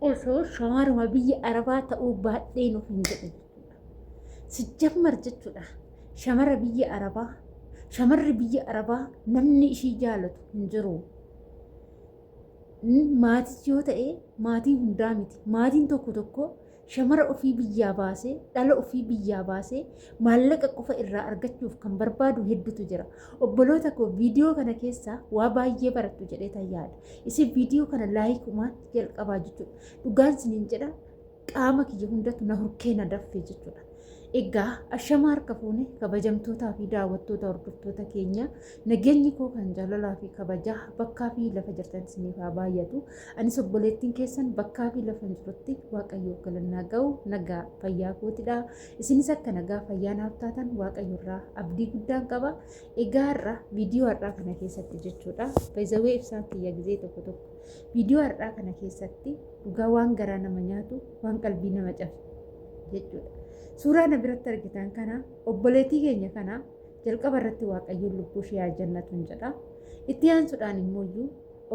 Osoo shamaruma biyya Arabaa ta'uu baadheen ofiin jedhe jechuudha. Sijjammar jechuudha. Shamara biyya Arabaa, shamarri biyya Arabaa namni ishii jaalatu hin jiru. Maatis yoo ta'e maatii hundaa miti. Maatiin tokko tokko shamara ofii biyyaa baasee, dhala ofii biyyaa baasee maallaqa qofa irraa argachuuf kan barbaadu hedduutu jira. Obboloota koo viidiyoo kana keessaa waa baay'ee barattu jedhee tan yaada. Isin viidiyoo kana laayikumaan jalqabaa jechuudha. Dhugaan isiniin jedha qaama kiyya hundatu na hurkee na daffe jechuudha. Egaa ashamaa harka fuune kabajamtootaa fi daawwattoota hordoftoota keenya nageenyi koo kan jaalalaa fi kabajaa bakkaa fi lafa jirtan isiniif haa baay'atu. Anis obboleettiin keessan bakkaa fi lafa jirutti Waaqayyoof galannaa ga'u nagaa fayyaa kootidha. Isinis akka nagaa fayyaa naaf taatan Waaqayyo irraa abdii guddaan qaba. Egaa har'a viidiyoo har'aa kana keessatti jechuudha. Bayzawee ibsaan kiyya gizee tokko tokko. Viidiyoo har'aa kana keessatti dhugaa waan garaa nama nyaatu waan qalbii nama cabsu jechuudha. Suuraa na biratti argitan kana obboleettii keenya kana jalqaba irratti Waaqayyoon lubbuu ishee haa jannatuun jedha. Itti aansuudhaan immoo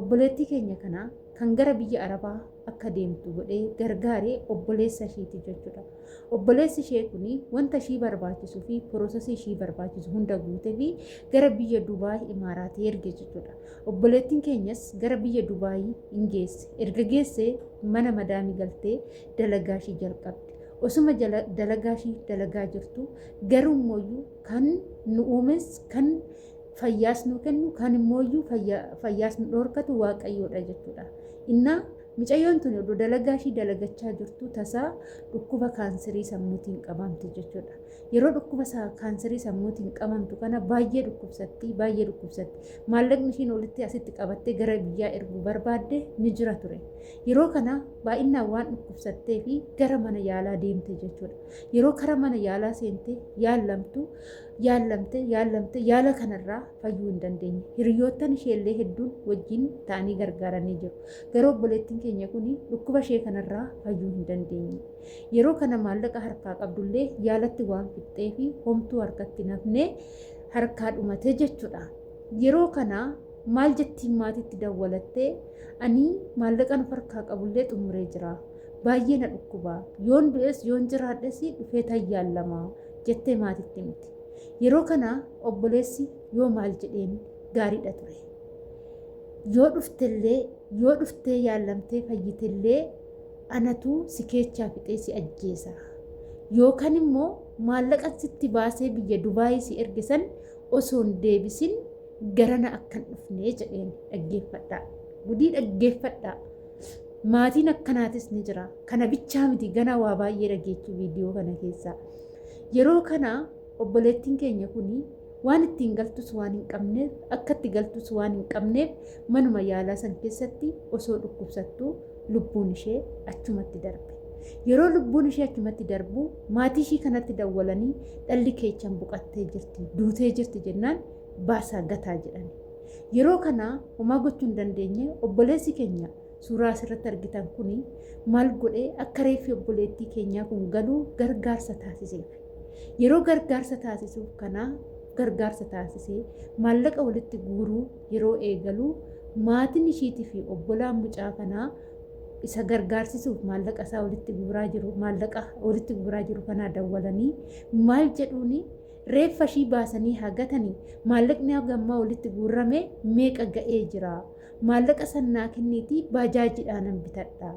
obboleettii keenya kana kan gara biyya Arabaa akka deemtu godhee gargaare obboleessa ishiiti jechuudha. Obboleessi ishee kun wanta ishii barbaachisuu fi piroosesii ishii barbaachisu hunda guutee fi gara biyya Dubaay Imaaraatii erge jechuudha. Obboleettiin keenyas gara biyya Dubaay hin geesse. Erga geesse mana madaamii galtee dalagaa ishii jalqabde. Osuma dalagaa ishii dalagaa jirtu garuu immoo kan nu uumes kan fayyaas nu kennu kan immooyyuu fayyaas nu dhoorkatu Waaqayyoodha jechuudha. Innaa micayyoon tun odoo dalagaa ishii dalagachaa jirtu tasaa dhukkuba kaanserii sammuutiin qabamte jechuudha. Yeroo dhukkuba kaanserii sammuutiin qabamtu kana baay'ee dhukkubsatti baay'ee dhukkubsatti. Maallaqni ishiin olitti asitti qabattee gara biyyaa erguu barbaadde ni jira ture. Yeroo kana baay'inaan waan dhukkubsattee fi gara mana yaalaa deemte jechuudha. Yeroo kara mana yaalaa seente yaallamtu yaallamte yaallamte yaala kanarraa fayyuu hin dandeenye. Hiriyoottan isheellee hedduun wajjin ta'anii gargaaranii jiru. Garuu obboleettiin keenya kun dhukkuba ishee kanarraa fayyuu hin dandeenye. Yeroo kana maallaqa harkaa qabdullee yaalatti waan fixxee fi homtuu harkatti hin hafne harkaa dhumate jechuudha. Yeroo kana maal jettiin maatiitti dawwalattee ani maallaqan of harkaa qabullee xumuree jira. Baay'ee na dhukkuba. Yoon du'es yoon jiraadhes dhufee tayyaallama jettee maatitti himti. Yeroo kana obboleessi yoo maal jedheen gaariidha ture. Yoo dhuftellee yoo dhuftee yaallamtee fayyitellee anatu si keechaa fixee si ajjeesa. Yookaan immoo maallaqan sitti baasee biyya Dubaayii si erge san osoo hin deebisin garana akka hin dhufne jedheen dhaggeeffadhaa. Gudii dhaggeeffadhaa. Maatiin akkanaatis ni jira. Kana bichaa miti ganaa waa baay'ee dhageechuu viidiyoo kana keessaa. Yeroo kana obboleettiin keenya kun waan ittiin galtus waan hin qabneef akka itti galtus waan hin qabneef manuma yaalaa san keessatti osoo dhukkubsattuu lubbuun ishee achumatti darbe. Yeroo lubbuun ishee achumatti darbu maatii ishii kanatti dawwalanii dhalli keechan boqattee jirti duutee jirti jennaan baasaa gataa jedhani. Yeroo kana homaa gochuu hin dandeenye obboleessi keenya suuraa asirratti argitan kun maal godhee akka reeffi obboleettii keenyaa kun galu gargaarsa taasiseef. Yeroo gargaarsa taasisuuf kana gargaarsa taasisee maallaqa walitti guuruu yeroo eegalu maatiin ishiitii fi obbolaan mucaa kanaa isa gargaarsisuuf maallaqa isaa walitti guuraa jiru maallaqa walitti guuraa jiru kanaa dawwalanii maal jedhuuni reeffa ishii baasanii haa gatanii maallaqni haga ammaa walitti guurame meeqa ga'ee jira maallaqa sannaa kenniitii baajaajiidhaanan bitadha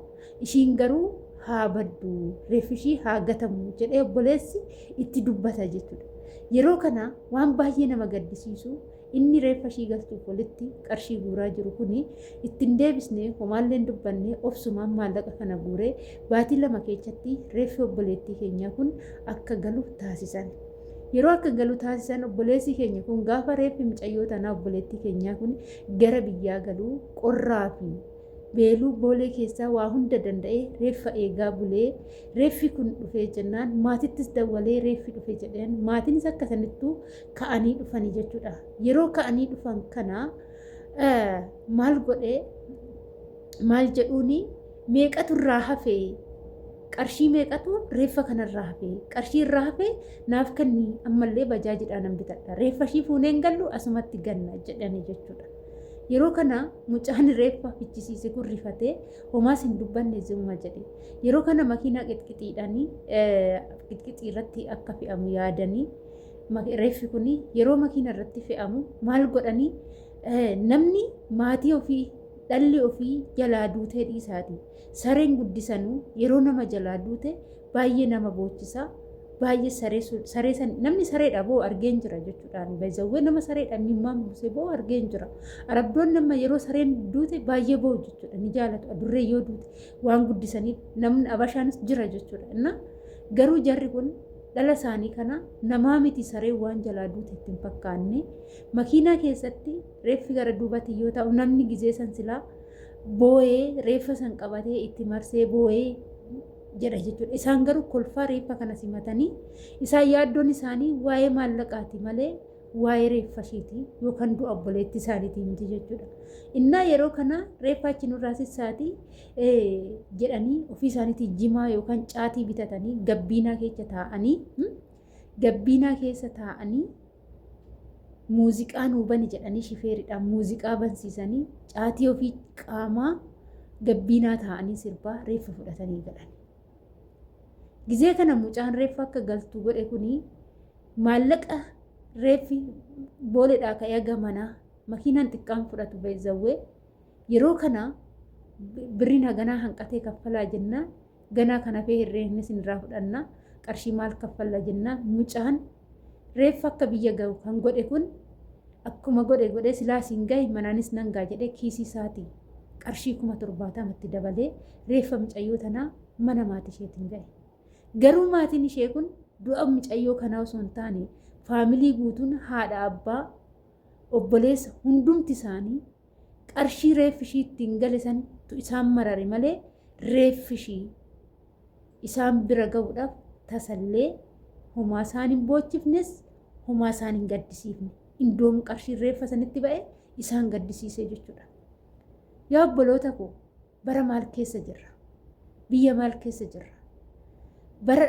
ishiin garuu haa baddu reeffi ishii haa gatamu jedhee obboleessi itti dubbata jechuudha. Yeroo kana waan baay'ee nama gaddisiisu inni reeffa ishii galchuuf walitti qarshii guuraa jiru kuni ittiin deebisne homaallee hin dubbanne obsumaan maallaqa kana guuree baatii 2 keessatti reeffi obboleettii keenyaa kun akka galu taasisan. Yeroo akka galu taasisan obboleessi keenya kun gaafa reeffi mucayyoo tanaa obboleettii keenyaa kun gara biyyaa galu qorraa fi Beeluu Boolee keessaa waa hunda danda'ee reeffa eegaa bulee reeffi kun dhufee jennaan maatittis dawwalee reeffi dhufe jedheen maatiinis akka sanittuu ka'anii dhufanii jechuudha. Yeroo ka'anii dhufan kana maal godhee maal jedhuuni meeqatu irraa hafe qarshii meeqatu reeffa kanarraa hafe qarshii irraa hafe naaf kenni ammallee bajaajidhaan nan bitadha reeffa ishii fuuneen gallu asumatti ganna jedhanii jechuudha. Yeroo kana mucaan reeffa fichisiise kun rifatee homaas hin dubbanne zimma jedhe. Yeroo kana makiinaa qixqixiidhaan qixqixii irratti akka fe'amu yaadanii reeffi kun yeroo makiina irratti fe'amu maal godhanii namni maatii ofii dhalli ofii jalaa duutee dhiisaati. Sareen guddisanuu yeroo nama jalaa duute baay'ee nama boochisa. Baay'ee saree saree san namni sareedha boo argeen jira jechuudhaan bayzawwee nama sareedha mimmaan buusee boo argeen jira. Arabdoonni amma yeroo sareen duute baay'ee boo'u jechuudha ni jaalatu adurree yoo duute waan guddisaniif namni abashaanis jira jechuudha. Inna garuu jarri kun dhala isaanii kana namaa miti sareen waan jalaa duute itti hin fakkaanne makiinaa keessatti reeffi gara duubatti yoo ta'u namni gizee san silaa boo'ee reeffa san qabatee itti marsee boo'ee jedha jechuudha. Isaan garuu kolfaa reeffa kana simatanii isaan yaaddoon isaanii waa'ee maallaqaati malee waa'ee reeffa isheeti yookaan du'a obboleettii isaaniitii miti jechuudha. Innaa yeroo kana reeffa achi nurraa sissaati jedhanii ofii isaaniitii jimaa yookaan caatii bitatanii gabbiinaa keessa taa'anii gabbiinaa keessa taa'anii muuziqaa nuu bani jedhanii shifeeridhaan muuziqaa bansiisanii caatii ofii qaamaa gabbiinaa taa'anii sirbaa reeffa fudhatanii galan. Gizee kana mucaan reeffa akka galtu godhe kuni maallaqa reeffi booledhaa ka'ee haga manaa makiinaan xiqqaan fudhatu beezawwee yeroo kana birriin haganaa hanqatee kaffalaa jennaan ganaa kan hafee herreegni isinirraa fudhanna qarshii maal kaffalla jennaan mucaan reeffa akka biyya gahu kan godhe kun akkuma godhe godhee silaa siin gahe manaanis nan gaha jedhee kiisii isaatii qarshii 70,000tti dabalee reeffa mucayyoo tanaa mana maatii isheetiin gahe. Garuu maatiin ishee kun du'a mucayyoo kanaa osoo hin taane faamilii guutuun haadha abbaa obboleessa hundumti isaanii qarshii reeffi ishii ittiin gale santu isaan marare malee reeffi ishii isaan bira ga'uudhaaf tasallee homaa isaan hin boochifnes homaa isaan hin gaddisiifne. Indoom qarshiin reeffa sanitti ba'e isaan gaddisiise jechuudha. Yaa obboloota koo bara maal keessa jirra? Biyya maal keessa jirra? Bara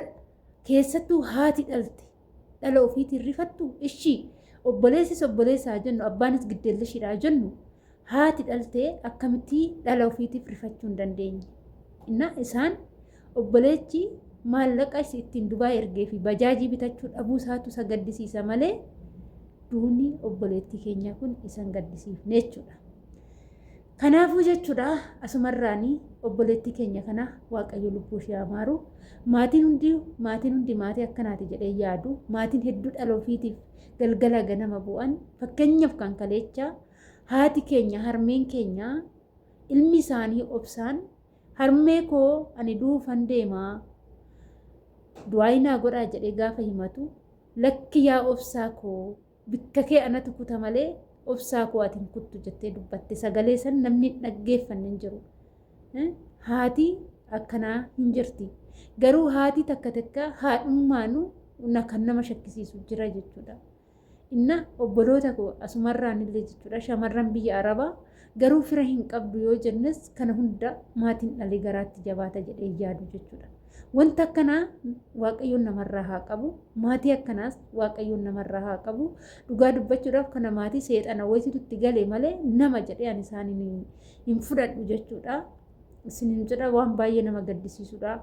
keessattuu haati dhalte dhala ofiitiin rifattu ishii obboleessis obboleessa haa jennu abbaanis giddeellashiidha haa jennu haati dhaltee akkamitti dhala ofiitiif rifachuu hin dandeenye. Inna isaan obboleechi maallaqa isi ittiin Dubaay ergee fi bajaajii bitachuu dhabuu isaatu isa gaddisiisa malee duuni obboleettii keenyaa kun isa hin gaddisiifne jechuudha. Kanaafuu jechuudha asumarraani obboleettii keenya kana Waaqayyo lubbuu ishee haa maaru. Maatiin hundi maatiin hundi maatii akkanaati jedhee yaadu. Maatiin hedduu dhala ofiitiif galgala ganama bu'an. Fakkeenyaaf kan kaleecha haati keenya harmeen keenya ilmi isaanii obsaan harmee koo ani duufan deemaa du'aayi naa godhaa jedhee gaafa himatu lakki yaa obsaa koo Bikka kee anatu kuta malee obsaa koo ati hin kuttu jettee dubbatte. Sagalee san namni hin dhaggeeffanne hin jiru. Haati akkanaa hin jirti. Garuu haati takka takka haadhummaanu na kan nama shakkisiisu jira jechuudha. Inna obboloota koo asumarraan illee jechuudha shamarran biyya Arabaa garuu fira hin qabdu yoo jennes kana hunda maatiin dhalee garaatti jabaata jedhee yaadu jechuudha. Wanta akkanaa Waaqayyoon namarraa haa qabu. Maatii akkanaas Waaqayyoon namarraa haa qabu. Dhugaa dubbachuudhaaf kana maatii seexana wayititu itti gale malee nama jedhee ani isaan hin fudhadhu jechuudha. Isinin jedha waan baay'ee nama gaddisiisudha.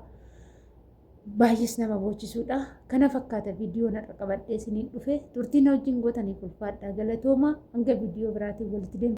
Baay'ees nama boochisuudha. Kana fakkaata viidiyoon har'a qabadhee isiniin dhufe. Turtii na wajjin gootaniif ulfaadhaa galatooma. Hanga viidiyoo biraatiin walitti deemna.